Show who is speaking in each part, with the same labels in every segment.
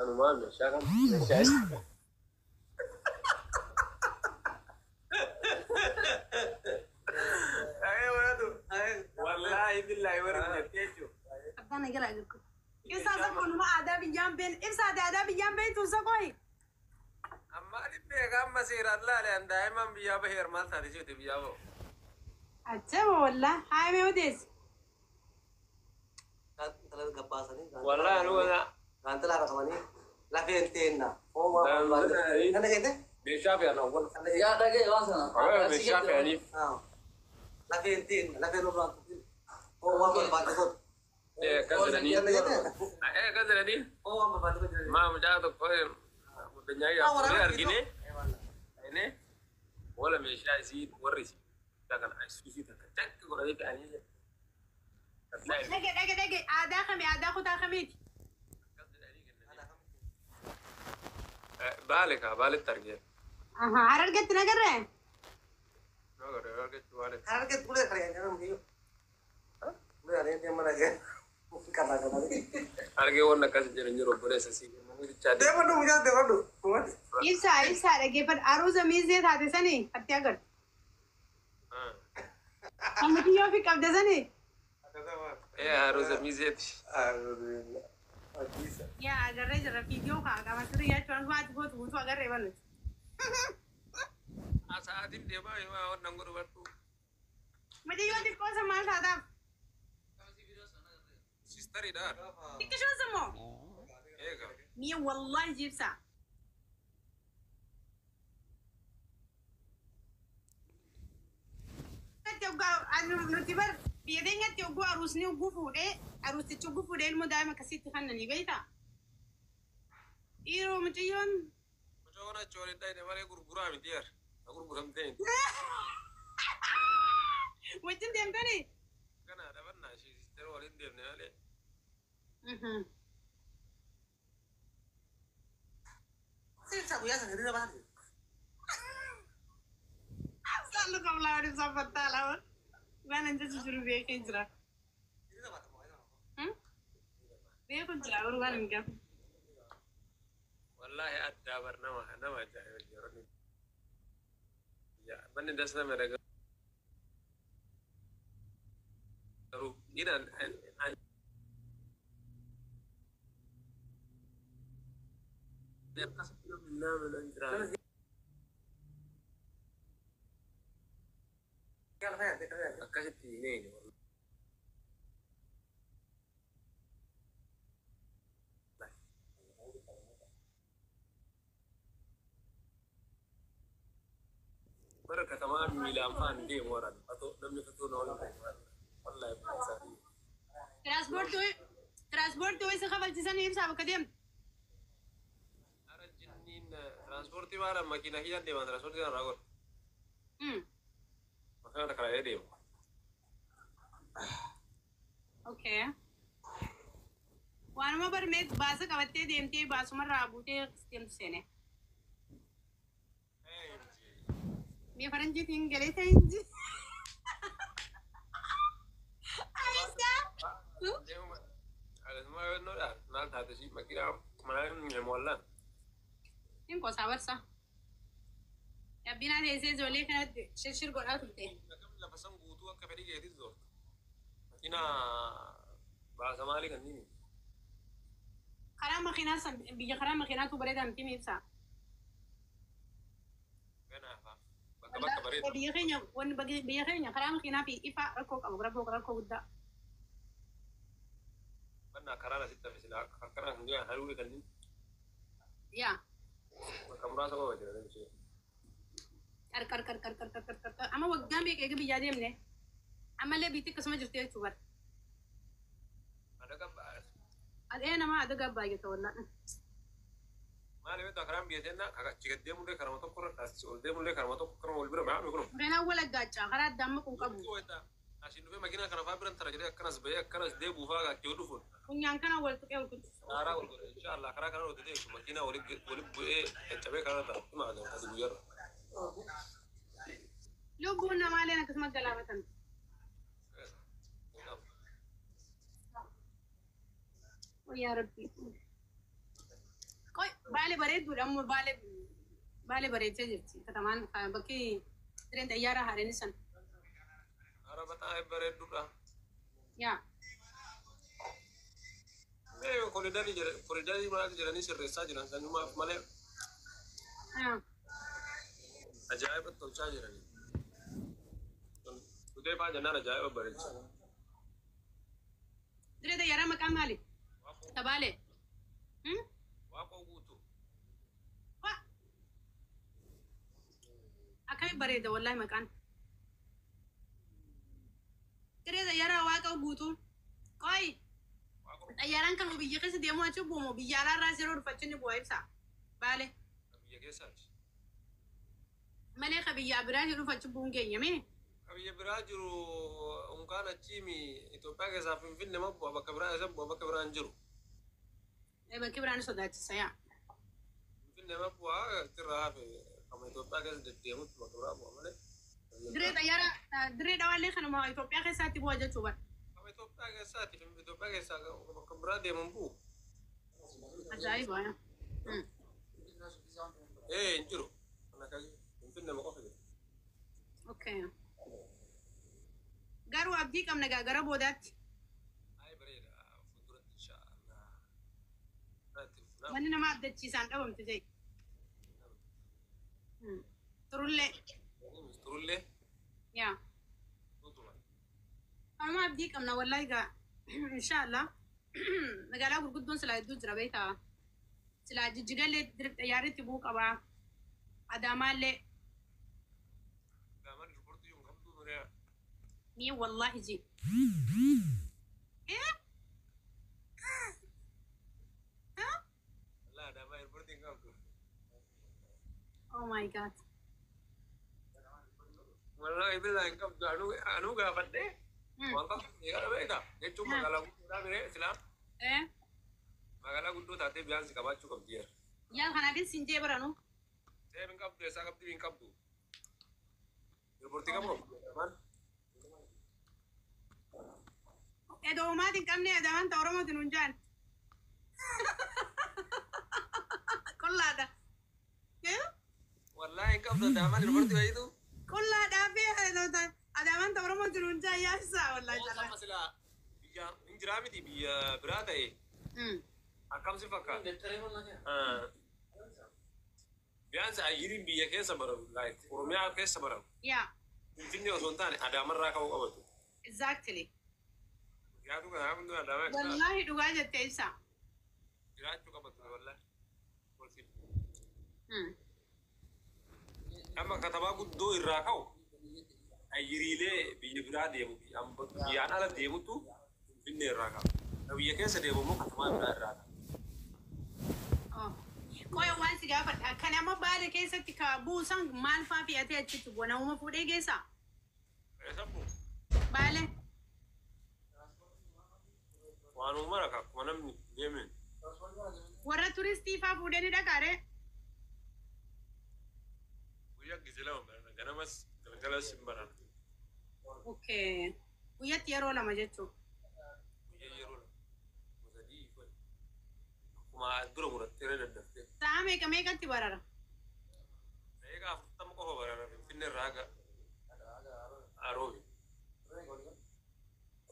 Speaker 1: Kanumaa meeshaa kan meeshaa isa.
Speaker 2: Dhagee waratu.
Speaker 1: Wallaahi billaahi warri jettee jechuudha.
Speaker 3: Abbaan nagara agarku. Ibsaa sakoo numa aadaa biyyaan been ibsaa aadaa biyyaan beektu sakooyi.
Speaker 1: Amma dhibbee amma seeraan laale an daa'imman biyyaa baheer maal taate jechuudha biyyaa bahu.
Speaker 3: Ajaba wallaa haa mee odeessi.
Speaker 2: Gabbaasanii.
Speaker 1: Wallaahi anu wala
Speaker 2: Gaantilaa qabanii lafeen teenna. Foon waan barbaade. Kan dhageette?
Speaker 1: meeshaa fe'an awwal.
Speaker 4: Yaa dhagee waan sana.
Speaker 1: Meeshaa fe'aniif.
Speaker 2: Lafeen teenna lafeen nurraan tuqin. Foon waan barbaade godhu.
Speaker 1: Akkas jedhanii.
Speaker 2: Kan dhageette?
Speaker 1: Akkas jedhanii.
Speaker 2: Foon waan barbaade godhu.
Speaker 1: Maa mucaa tokko guddinyaa yaa argine. Argine wala meeshaa isii warri isii kana isuusii takka cakka godhatee fe'anii.
Speaker 3: Dhage dhage dhage aadaa kami aadaa kutaa kamiiti?
Speaker 1: Baale kaa baaletti argee.
Speaker 3: Harargetti nagarree?
Speaker 2: Harargetti ulee kan jedhamu kiyyoo. Ulee kan jedhamu mana kee. Karaa kanaa.
Speaker 1: Argee waan akkas jedhan jiru obboleessa sii kennanii
Speaker 2: Deemadhu mucaa deemadhu.
Speaker 3: Ibsaa ibsaa dhaggeeffadhu aruuza miizee taate sanii atti agartu. Kan mukiyyoo fi qabde sanii.
Speaker 1: Ee aruuza miizeeti.
Speaker 3: Yaa agarree jira viidiyoo kaa qaba sirrii jechuun waati gootu guutuu agarree bannu.
Speaker 1: Sa'aatiin deemaa yoo waan nan godhu bartuu.
Speaker 3: Mucayyoo xiqqoo san maal taataaf?
Speaker 1: Siistariidha.
Speaker 3: Xiqqishoon immoo?
Speaker 1: Eega.
Speaker 3: Mi'a wallaahi jibsaa. Nuti bar biyya teenyatti hogguu aruusni hogguu fuudhee aruustichi hogguu fuudhee ilmoo daa'ima akkasitti kannanii beektaa? Dhiiroo mucayyoon
Speaker 1: Mucaa achi waliin dhayne malee gurguraa miti yaar. Na gurguramtee miti.
Speaker 3: Wajjin deemtanii?
Speaker 1: Kana dhabannaa ishee siistara waliin deemne malee.
Speaker 2: Guyyaa sana hiriira baate.
Speaker 3: Saallu qablaa waliin saffattaa lama. Waan an jechu jiru beekee jira.
Speaker 2: Hiriira baate moo?
Speaker 3: Beeku jira garuu waan hin gafu.
Speaker 1: Wallaahi addaa bar nama nama ajaa'iba yeroo manni das nama daga garuu dhiiraan nama nan jira. Akkasitti hin eegne. Bara katamaa miilaan faan deemu waraan fatoo namni fatoo na waliin wallaahi isaanii.
Speaker 3: Tiraanspoortii wayisa kafalchiisanii ibsaa bakka deemtu.
Speaker 1: Ara jinniin tiraanspoortii maala makiinaa kiyyaan deeman tiraanspoortii kana irraa godhu. Makiinaa takka laalee deemu.
Speaker 3: Okay. Waanuma barmeet baasa qabattee deemtee baasumarraa buutee deemtu seene. Biyya faranjiitiin galee ta'e hin jiru. Ayisa.
Speaker 1: Akkasuma yoonnoodha maal taate si makiinaa manaa hin wallaan.
Speaker 3: Hin qosaa barsa. Yabbinaa teessee ijoollee kanatti shirshir godhaa turte.
Speaker 1: Lafa san guutuu akka fedhii keetis zoorta. Makiinaa baasa maalii kanneen.
Speaker 3: Karaa makiinaa san biyya karaa makiinaatu bareedaa miti ibsaa.
Speaker 1: Ganaafaa. Bakka bakka bareeda.
Speaker 3: Biyya keenya wanni biyya keenya karaa makiinaa fi ifa rakkoo qabu rakkoo rakkoo guddaa.
Speaker 1: Bannaa karaan asitti hafe silaa akkanaa kan jiran haruu kanneen
Speaker 3: Yaa.
Speaker 1: Bakka muraasa qofa jira namni.
Speaker 3: Qarqar qarqar qarqar qarqar qarqar amma waggaa meeqa eega biyyaa deemne ammallee biitti akkasuma jirti jechuu bara.
Speaker 1: Adaga baay'ee.
Speaker 3: Adhee namaa adaga baay'ata wallaa.
Speaker 1: Maali beektaa karaan biyya teennaa achi gad deemullee karama tokko irra asii ol deemullee karama tokko karama wal bira maami kun.
Speaker 3: Makiinaan wal aggaachaa karaa addaan maquu qabu.
Speaker 1: Asiin dhufee makiinaa kana fa'aa biran tara jedhee akkanas bahee akkanas deebuu fa'aa achi ol dhufuun.
Speaker 3: Funyaan kana wal tuqee wal kuchisa.
Speaker 1: Haaraa wal godhe inshallah karaa kana hojjetee jechuudha makiinaa wali wali bu'ee caccabee karaa ta'a hima asii guyyaarra.
Speaker 3: Lubbuun namaalleen akkasuma galaafatan. Yaa Rabbi. Baale bareedduudha ammoo Baale Baale bareechee jirti. Katamaan bakki direen xayyaaraa haareen san.
Speaker 1: Ara baxaa bareedduudha.
Speaker 3: Yaa.
Speaker 1: Mee koriidarii jedha koriidarii maal jedhanii sirreessaa jiran sanumaaf malee ajaa'iba tolchaa jiranii. Dhugee faa jennaan ajaa'iba bareecha.
Speaker 3: Diree xayyaaraa maqaan maali? Tabaale.
Speaker 1: Waaqoo Guutuu.
Speaker 3: Wa. Akkami bareeda wallahi maqaan. Diree xayyaaraa Waaqa Guutuu. Qoy. Xayyaaraan kan biyya keessa deemu achi bu'umu biyya alaarraa yeroo dhufachi ni bu'a ibsa. Baale.
Speaker 1: Biyya keessaati.
Speaker 3: Malee ka biyya biraa jiru dhufachi bu'uun keenya mee?
Speaker 1: Ka biyya biraa jiru unkaan achiimi Itoophiyaa keessaa Finfinne ma bu'a, bakka biraa eessa bu'a, bakka biraa hin jiru.
Speaker 3: Bakki biraan sodaachisa yaa.
Speaker 1: Finfinne ma bu'a, achirraa hafe kama Itoophiyaa keessa deddeemutti bakka biraa bu'a malee.
Speaker 3: Diree xayyaaraa Diree Dhawaallee kanuma Itoophiyaa keessaatti bu'a jechuu bara.
Speaker 1: Kama Itoophiyaa keessaati, Itoophiyaa keessaa bakka biraa deeman bu'u.
Speaker 3: Ajaa'iba yaa.
Speaker 1: Ee, hin jiru. Kan akkasii Finfinne ma qofa jira.
Speaker 3: Okay. Garuu abdii qabna gaa gara boodaatti.
Speaker 1: Ay, bareeda fuulduratti inshaallah. Itti fufnaa.
Speaker 3: Wanni nama abdachiisaan dhabamtu ta'e. Turullee.
Speaker 1: Turullee.
Speaker 3: Yaa.
Speaker 1: Tutuma.
Speaker 3: Kanuma abdii qabna wallahi gaa inshaallah. Magaalaa gurguddoon silaa hedduu jira beektaa. Silaa Jijjigallee xayyaarritti bu'uu qabaa. Adaamaallee.
Speaker 1: Adaamaan airportii hin qabdu muree.
Speaker 3: Ni wallahi ji. Eh? Huh?
Speaker 1: Wallahi Adaamaa airportii hin qabdu.
Speaker 3: Oh my God.
Speaker 1: Wallahi billahi hin qabdu, anuu gaafadhee waan qabdu eegala beektaa jechuun magaalaa guddoodhaa miree silaa
Speaker 3: Eh?
Speaker 1: magaalaa guddoo taatee biyaansi qabaachuu qabdi jera.
Speaker 3: Yaa kanaafis sin jee baranu.
Speaker 1: Seef hin qabdu, eessaa qabdi, hin qabdu. Airportii qabu Adaamaan.
Speaker 3: Edoomaati hin qabne, Adaamaan ta Oromootiin hun jaan. Qullaadha. Eh?
Speaker 1: Wallahi hin qabdu Adaamaan airportii wayitu.
Speaker 3: Qullaadhaa fi Adaamaan ta Oromootiin hun jaan yaasisaa wallahi
Speaker 1: Amma
Speaker 3: jala.
Speaker 1: silaa biyya hin jiraa miti, biyya biraa ta'e akkam si fakkaata? Biyaansi ayyiriin biyya keessa bararu, like Oromiyaa keessa bararu. Finfinnee osoo hin taane Adaamarraa ka'uu qabatu.
Speaker 3: Exactly.
Speaker 1: Yaadu kanaaf hundi Adaamaa
Speaker 3: Wallahi dhugaa jettee ibsa.
Speaker 1: jiraachuu qabatu wallahi. Amma katabaa guddoo irraa ka'u ayyiriilee biyya biraa deemu, biyyaan ala deemutu Finfinnee irraa ka'a. Biyya keessa deemu immoo katamaa biraa irraa ka'a.
Speaker 3: Oh. Qoya, waan si gaafadha. Kan amma Baale keessatti ka buusan maal faa fe'atee achitti bu'a? Namuma fuudhee geessaa?
Speaker 1: Eessa bu'u?
Speaker 3: Baale.
Speaker 1: Waan uumara akkuma namni deemeen.
Speaker 3: Warra turistii faa fuudhee ni dhaqaaree?
Speaker 1: Guyyaa gizee lama barana. Ganamas galgalas hin barana.
Speaker 3: Okay. Guyyatti yeroo lama jechuudha.
Speaker 1: Guyyaa yeroo lama. Sadii akkuma dura murattee irra daddaftee.
Speaker 3: Sa'a meeqa meeqatti barara?
Speaker 1: Daqiiqaa 40 qofa barara Finfinnee irraa haga Aroobi.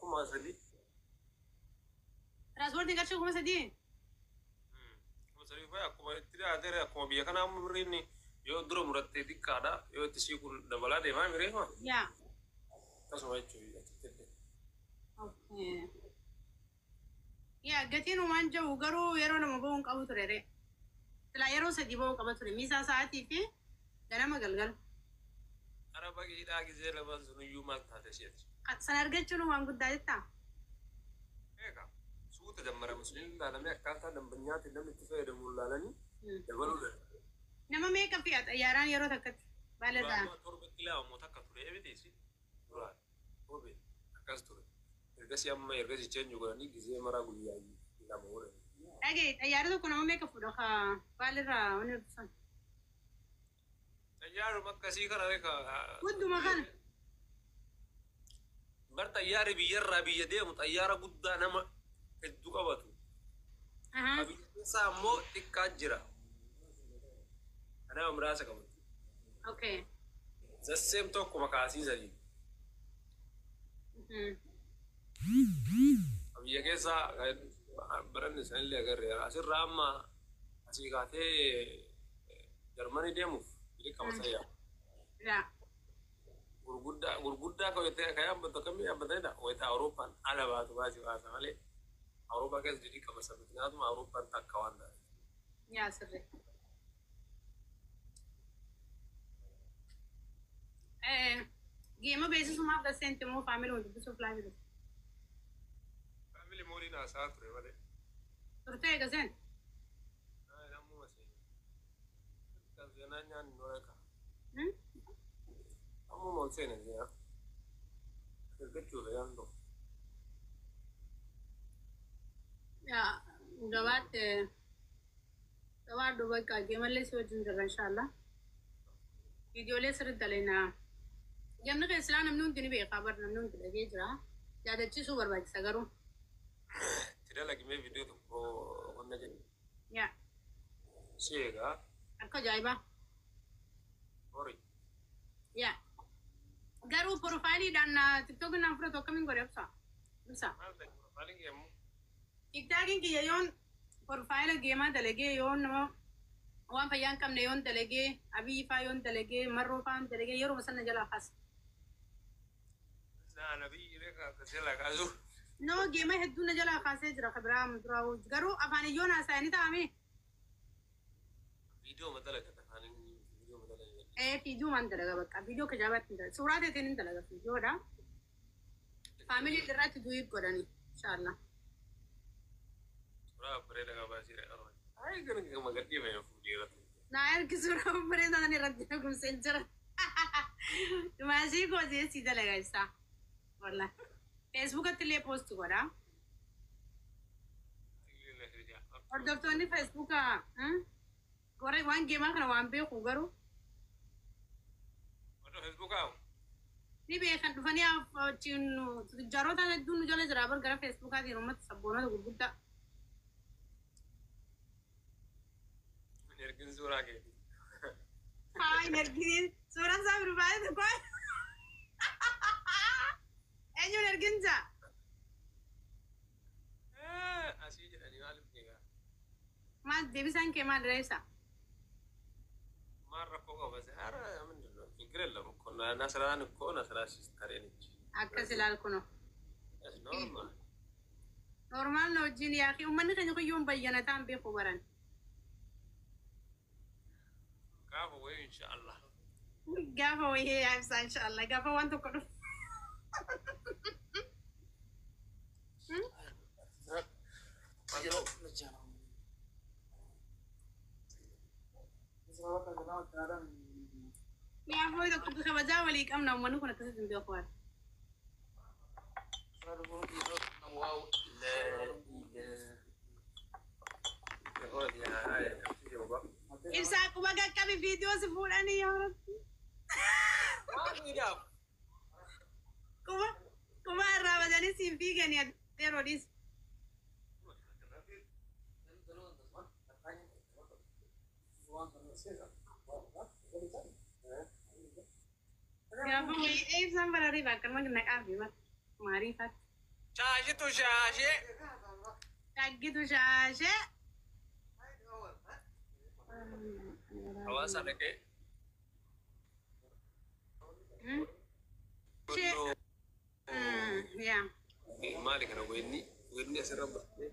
Speaker 1: 3000.
Speaker 3: Tiraanspoortiin qarshii 3000?
Speaker 1: 3000 fa'a akkuma itti dhiyaatee, akkuma biyya kanaa amma birriin yoo dura murattee xiqqaadha, yoo itti siiquun dabalaa deemaa miree maa
Speaker 3: Yaa.
Speaker 1: akkasuma jechuudha achitti illee.
Speaker 3: Okay. Yaa, gatiin waan jiru garuu yeroo lama ba'uu hin qabu ture ree. Silaa yeroo sadii ba'uu qaba ture. Miisaa sa'aatii fi ganama galgala.
Speaker 1: Ara baqiidhaa gizee lamaan sunuyyuu maal taate isheeti.
Speaker 3: San argachuun waan guddaa jettaa?
Speaker 1: Eega suuta jammarame sun ilaalamee akkaataa dambanyaatti namni itti fayyadamu ilaalanii dabaluu danda'a.
Speaker 3: Nama meeqa fe'a xayyaaraan yeroo takkatti? Baalerraa.
Speaker 1: Duraan torbetti lama moo takka ture miti duraan torbe akkas ture. Ergasii amma ergasii change godhanii gizee maraa guyyaa lama godhanii.
Speaker 3: Dhagee, xayyaara tokko nama meeqa fuudha ka baalerraa wanni dhufan?
Speaker 1: Xayyaaruma akkasii kana beeka.
Speaker 3: Gudduma kana.
Speaker 1: Bar xayyaarri biyyarraa biyya deemu xayyaara guddaa nama hedduu qabatu. Biyya keessaa ammoo xiqqaa jira. Kanaaf muraasa qabatu.
Speaker 3: Okay.
Speaker 1: Zasseem tokkuma kaasiisanii. Biyya keessaa baranni isaanillee agarre asirraa amma asii kaatee Jarmanii deemuuf dirqama sayyaa.
Speaker 3: Yaa.
Speaker 1: Gurguddaa gurguddaa ka wayita ka yaabbatu akkamii yaabbatanidha. Wayita Awurooppaan ala baatu baasii baasa malee Awurooppaa keessa dirqama isa ምክንያቱም Awurooppaan takka waan ta'eef.
Speaker 3: Yaa sirri. Geema beeksisumaaf gasseenti immoo faamilii wal dubbisuuf laa jiru.
Speaker 1: Faamilii mooliin haasaa ture malee.
Speaker 3: Turtee gaseen?
Speaker 1: Namuma seena. Kan seenaa nyaanni noo eega. Ammuma ol seena seenaa. Ergachuuf yaan ta'u.
Speaker 3: Yaa gabaatti gabaadhu bakka geemallee si wajjin jirra inshaallah. Viidiyoolee sirriitti dalagnaa. Gamni keessaa namni hundi ni beekaa bar namni hundi dhagee jira. Yaadachiisuu barbaachisa garuu.
Speaker 1: Itti dalagimee viidiyoo tokko qonna jedhu.
Speaker 3: Yaa
Speaker 1: Si eegaa.
Speaker 3: akka ajaa'ibaa.
Speaker 1: Horii.
Speaker 3: Yaa garuu profaayiliidhaan tiktookii naan fudhatu akkamiin godhe ibsa? Ibsa.
Speaker 1: Maal ta'e profaayiliin kee immoo?
Speaker 3: Tiktookiin kiyya yoon profaayila geemaa dalagee yoon nama waan fayyaa hin qabne yoon dalagee abiyyi faa yoon dalagee marroo faa yoon dalagee yeroo sana jalaa kaasa.
Speaker 1: Naan abiyyi beekaa akkas jalaa kaasu.
Speaker 3: No geema hedduu na jalaa kaasee jira kabiraa duraa garuu afaan iyyoon haasa'anii ni ta'ame.
Speaker 1: Viidiyoo madalagata afaan viidiyoo madalaga.
Speaker 3: Ee viidiyoo maan dalaga bakka viidiyoo kijaabaatti hin dalaga suuraa ta'eetiin hin dalaga viidiyoodha. Faamilii irratti du'ii godhani inshaallah.
Speaker 1: Suuraa bareeda qabaa jira. Ay gara gama gadhii fayyadu fuudhee irratti.
Speaker 3: Naa ergi suuraa bareedaa sana irratti nagumsee jira. Maasii gootee si dalaga isaa. Wallah. Feesbuukatti illee poost godha. Hordoftoonni Feesbuukaa warra waan geemaa kana waan beeku garuu
Speaker 1: Warra Feesbuukaa
Speaker 3: ni beekan dhufanii achiin tujjaaroota hedduun nu jala jira bar gara Feesbuukaatiin uummata sabboonota gurguddaa.
Speaker 1: Hin ergin suuraa keetii.
Speaker 3: Haa hin erginiin suuraan isaa barbaade tokko eenyuun ergin jaa?
Speaker 1: Asii jedhanii maaliif beekaa?
Speaker 3: Maal deebisaan kee maal reessa?
Speaker 1: Maal rakkoo qaba? Hara ምንድን ነው? ችግር የለም እኮ ነስራን እኮ ነስራ ሲስተሬ ነች።
Speaker 3: Akkas ilaal kunoo.
Speaker 1: Normal.
Speaker 3: Normaal na wajjin yaaqii uummanni keenya kuyyoon bayyanataan beeku baran.
Speaker 1: Gaafa wayii inshaallah.
Speaker 3: Gaafa wayii yaabsaa inshaallah gaafa waan tokko dhufu. Gaafa wayii tokko kabajaa walii qabna uummanni kun akkasitti hin beeku bara. Ibsaa quba qaqqabi viidiyoo si fuudhanii yaa rabbi. Quba quba irraa badanii siin fiiganii yeroo dhiisu. Gaafa wayii ibsaan bararii bakka naqaa fi bakka maariifaatti.
Speaker 1: Shaashitu shaashee.
Speaker 3: Shaggitu shaashee.
Speaker 1: Hawaasa dhaqee.
Speaker 3: Yaa.
Speaker 1: Maali kana weelli weelli asirra baatee.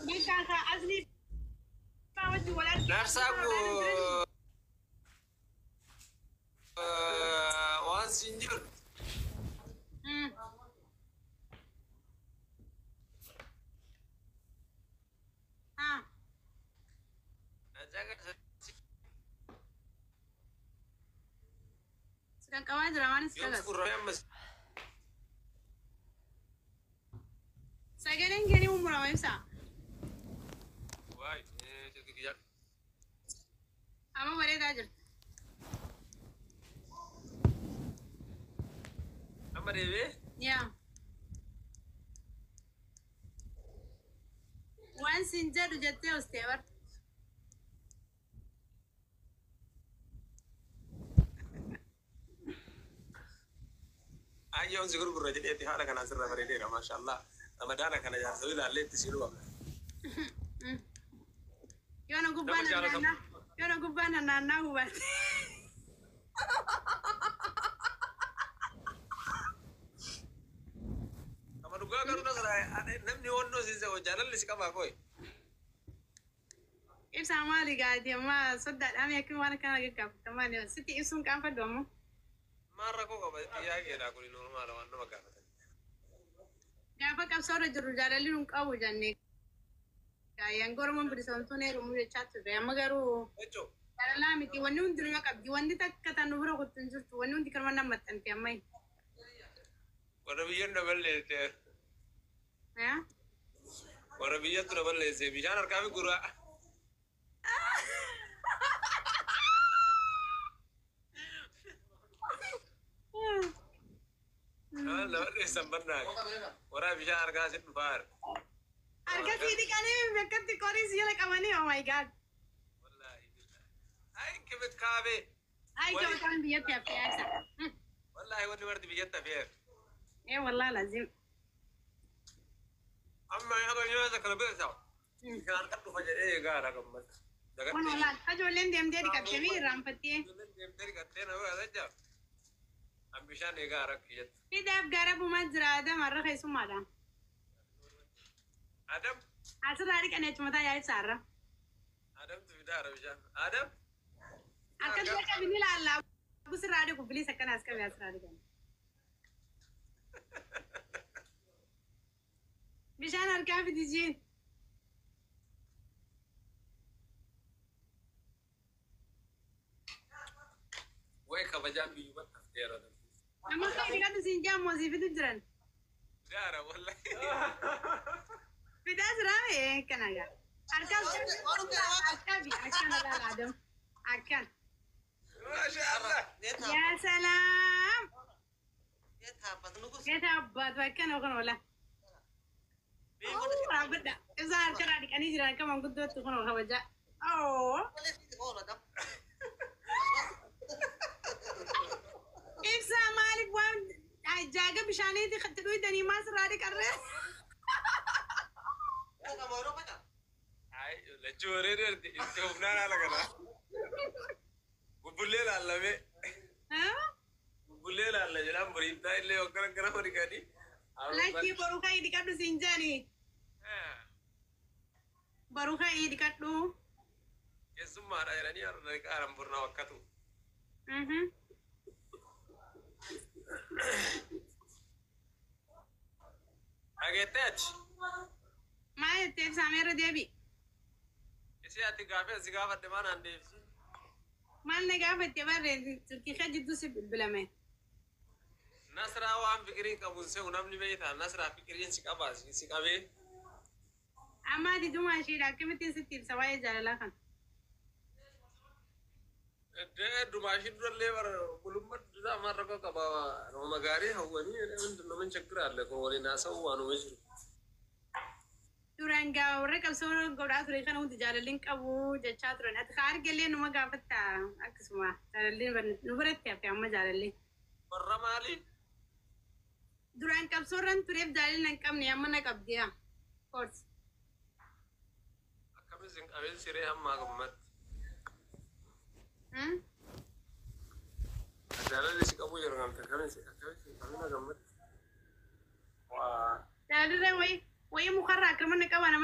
Speaker 3: Bakka ka asli faa wajjin wal arginu.
Speaker 1: Narsaa koo waan siin jiru.
Speaker 3: Ah. Si qaqqabaa jira waan si
Speaker 1: Yoom
Speaker 3: qaqqabu.
Speaker 1: furramee ammas.
Speaker 3: Sagaleen kee ni murmurama ibsaa.
Speaker 1: Waay silki kiyyaa.
Speaker 3: Amma bareedaa jirti.
Speaker 1: Amma deebi'ee?
Speaker 3: Yaa. Waan siin jedhu jettee ustee bar.
Speaker 1: Ayyoon si gurgurra jedheetti haadha kanaan sirra bareedeera maashaallah. Ramadaana kana jaarsa ilaallee itti siinuu qabna.
Speaker 3: Yoona gubbaan
Speaker 1: Nama jaalatamu.
Speaker 3: naannaa yoona gubbaan naannaa hubate.
Speaker 1: Nama dhugaa garuu namni honnoo siin se'u jaalalli si qabaa kooyi.
Speaker 3: Ibsaa maali gaati amma soddaadhaan yookiin waan akkana gaggaafata maali sitti ibsuun qaanfadhu ammoo.
Speaker 1: Maal rakkoo qaba xiyyaa keedhaa kun normaala waan nama gaafatan.
Speaker 3: Gaafa qabsoorra jirru jaalalli nun qabu jennee. Gaayyaan Oromoon bilisoomtuun heerumuu jechaa turre amma garuu
Speaker 1: Jechuun
Speaker 3: jaalalaa miti wanni hundi numa qabdi wanni takka tan nu bira kottu hin jirtu wanni hundi kanuma nama maxxante amma.
Speaker 1: Warra biyyan daballeesse
Speaker 3: Yaa?
Speaker 1: warra biyyattu daballeesse bishaan harkaa fi guraa. Daballeessan bannaa warra bishaan harkaa si dhufaa.
Speaker 3: Harka sii dhiqanii bakkatti qorii si jala qabanii oh my God.
Speaker 1: Wallaahi billahi. Ay እንክብካቤ.
Speaker 3: Ay gabataan biyyatti hafe yaasa.
Speaker 1: Wallaahi wanni marti biyyatti hafeera.
Speaker 3: Ee wallaahi lazim.
Speaker 1: Amma yeroo nyaata kana bira isaa bishaan harka dhufa jedhee eegaadha gammata.
Speaker 3: Kun wallaahi ijoolleen deemtee dhiqattee mi irraanfattee.
Speaker 1: Ijoolleen deemtee dhiqattee na bira jechaa. An bishaan eegaa rakki jettu.
Speaker 3: Fidaaf gara bumaa jira Adam har'a keessummaadha.
Speaker 1: Adam
Speaker 3: Asirraa dhiqanii achuma taa yaa'ii saarra.
Speaker 1: Adamtu fidaara bishaan. Adam.
Speaker 3: Akka dura qabini ilaalla. Busirraa dhiqu bilis akkana as qabee asirraa dhiqan. Bishaan harkaa fidi jiin.
Speaker 1: Way kabajaan biyyumatti hafteera.
Speaker 3: Amma kan dhiqatu siin jaammoo sii fidu jiran.
Speaker 1: Fidaara wallahi.
Speaker 3: Fidaa jiraa mee kana gaa. Harkaa qabi akkana laala Adam. Akkan.
Speaker 1: Maasha Allah.
Speaker 3: Yaa salaam. Yeet abbaatu akkana kun oola. Waa godha. Ibsaa harkarraa dhiqanii jiran akka manguddootti kun kabajaa. Oo. Ibsaa maaliif waan jaaga bishaaniiti itti dhuydanii maal sirraa dhiqarree?
Speaker 1: Ay lachuu bareedeerti itti humnaan haala kana. Bubbullee laallamee. Bubbullee laalla jedhaan boriiftaa illee hoggana gara dhiqanii.
Speaker 3: Lakkii boruu ka'ii dhiqadhu siin jedhani. Boruu ka'ii dhiqadhu.
Speaker 1: Keessummaadha jedhanii har'a dhiqaaran burnaa wakkatu. Dhageettee ati.
Speaker 3: Maal jettee ibsaa meerra deebi?
Speaker 1: Isii ati gaafee si gaafadhe maan aan deebisi?
Speaker 3: Maal na gaafatte barree turkii kee jidduu si bilbilame.
Speaker 1: Nasraa waan fikirii qabu se'u namni beektaa Nasraa fikiriin si qabaa si qabee.
Speaker 3: Amma ati dhumaa isheedha akkamittiin sitti ibsa waa'ee jaalalaa kana?
Speaker 1: Dhumaa ishii durallee bara bulummaa duraa maal rakkoo qaba nama gaarii hawwanii nama ችግር አለ kun waliin haasa'uu waanuma jiru.
Speaker 3: Duraan gaa warra qabsoo godhaa ture kana hundi jaalalli hin qabu jechaa turan. Ati kaa argallee numa gaafatta akkasuma jaalalli nu biratti hafe amma jaalalli.
Speaker 1: Warra maali?
Speaker 3: Duraan qabsoo irran tureef jaalalli hin qabne amma na qabdi yaa. Course.
Speaker 1: Akkamis hin qabeen siree hammaa gammatti. Jaalalli si qabu yeroo gamte akkamis akkamis hin qabina gammatti. Waa.
Speaker 3: Jaalalli wayii mukarraa akkama na qaba nama.